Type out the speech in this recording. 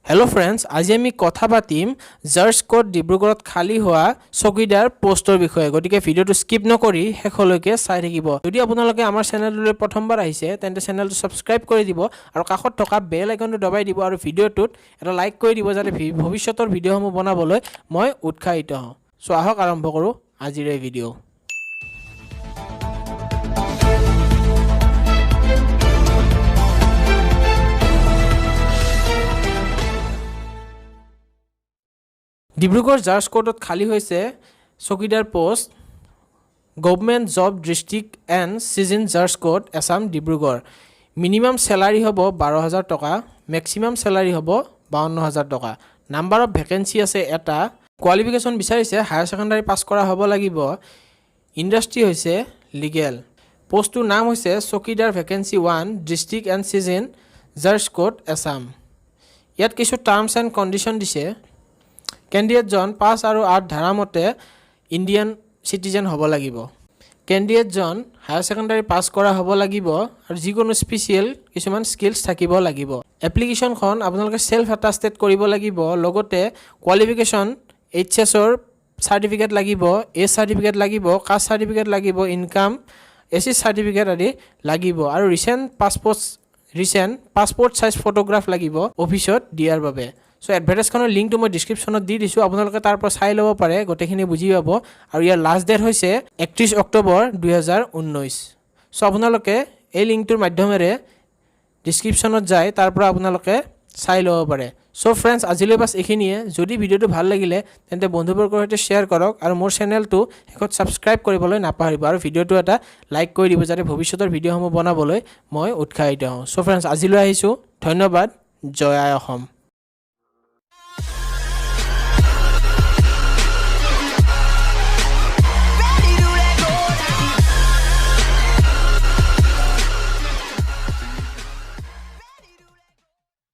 Hello' friends, আজি আমি কথা পাতিম জাৰ্জ কোৰ্ট ডিব্ৰুগড়ত খালী হোৱা চকীদাৰ পষ্টৰ বিষয়ে। গতিকে ভিডিঅ'টো স্কিপ নকৰি শেষলৈকে চাই থাকিব। যদি আপোনালোকে আমাৰ চেনেলটোলৈ প্ৰথমবাৰ আহিছে, তেন্তে চেনেলটো ছাবস্ক্ৰাইব কৰি দিব আৰু কাষত থকা বেল আইকনটো দবাই দিব আৰু ভিডিঅ'টোত এটা লাইক কৰি দিব, যাতে ভৱিষ্যতৰ ভিডিঅ'সমূহ বনাবলৈ মই উৎসাহিত হওঁ। চ' আহক, আৰম্ভ কৰোঁ আজিৰ এই ভিডিঅ'। ডিব্ৰুগড় জাৰ্জ কোৰ্টত খালী হৈছে চকীদাৰ post. Government job, District and Session Judge Court, Assam, Dibrugarh. Minimum salary হ'ব 12,000 টকা, মেক্সিমাম চেলাৰী হ'ব 52,000 টকা। নাম্বাৰ অফ ভেকেঞ্চি আছে এটা। কোৱালিফিকেশ্যন বিচাৰিছে হায়াৰ ছেকেণ্ডাৰী পাছ কৰা হ'ব লাগিব। ইণ্ডাষ্ট্ৰি হৈছে লিগেল। পষ্টটোৰ নাম হৈছে চকীদাৰ vacancy 1, District and Session Judge Court, Assam. ইয়াত কিছু টাৰ্মছ এণ্ড কণ্ডিশ্যন দিছে। কেণ্ডিডেটজন 5 আৰু 8 ধাৰামতে ইণ্ডিয়ান চিটিজেন হ'ব লাগিব। কেণ্ডিডেটজন হায়াৰ ছেকেণ্ডাৰী পাছ কৰা হ'ব লাগিব আৰু যিকোনো স্পেচিয়েল কিছুমান স্কিলছ থাকিব লাগিব। এপ্লিকেশ্যনখন আপোনালোকে ছেল্ফ এটাষ্টেড কৰিব লাগিব। লগতে কোৱালিফিকেশ্যন এইচ এছৰ চাৰ্টিফিকেট লাগিব, এজ চাৰ্টিফিকেট লাগিব, কাষ্ট চাৰ্টিফিকেট লাগিব, ইনকাম এছ চি চাৰ্টিফিকেট আদি লাগিব আৰু recent passport size photograph লাগিব অফিচত দিয়াৰ বাবে। চ' এডভাৰটাইজখনৰ লিংকটো মই ডিছক্ৰিপশ্যনত দি দিছোঁ, আপোনালোকে তাৰ পৰা চাই ল'ব পাৰে, গোটেইখিনি বুজি পাব। আৰু ইয়াৰ লাষ্ট ডেট হৈছে 31 অক্টোবৰ 2019। চ' আপোনালোকে এই লিংকটোৰ মাধ্যমেৰে ডিছক্ৰিপশ্যনত যাই তাৰ পৰা আপোনালোকে চাই ল'ব পাৰে। চ' ফ্ৰেণ্ডছ, আজিলৈ বাছ এইখিনিয়ে। যদি ভিডিঅ'টো ভাল লাগিলে, তেন্তে বন্ধুবৰ্গৰ সৈতে শ্বেয়াৰ কৰক আৰু মোৰ চেনেলটো শেষত ছাবস্ক্ৰাইব কৰিবলৈ নাপাহৰিব আৰু ভিডিঅ'টো এটা লাইক কৰি দিব, যাতে ভৱিষ্যতৰ ভিডিঅ'সমূহ বনাবলৈ মই উৎসাহিত হওঁ। চ' ফ্ৰেণ্ডছ, আজিলৈ আহিছোঁ। ধন্যবাদ। জয় আই অসম।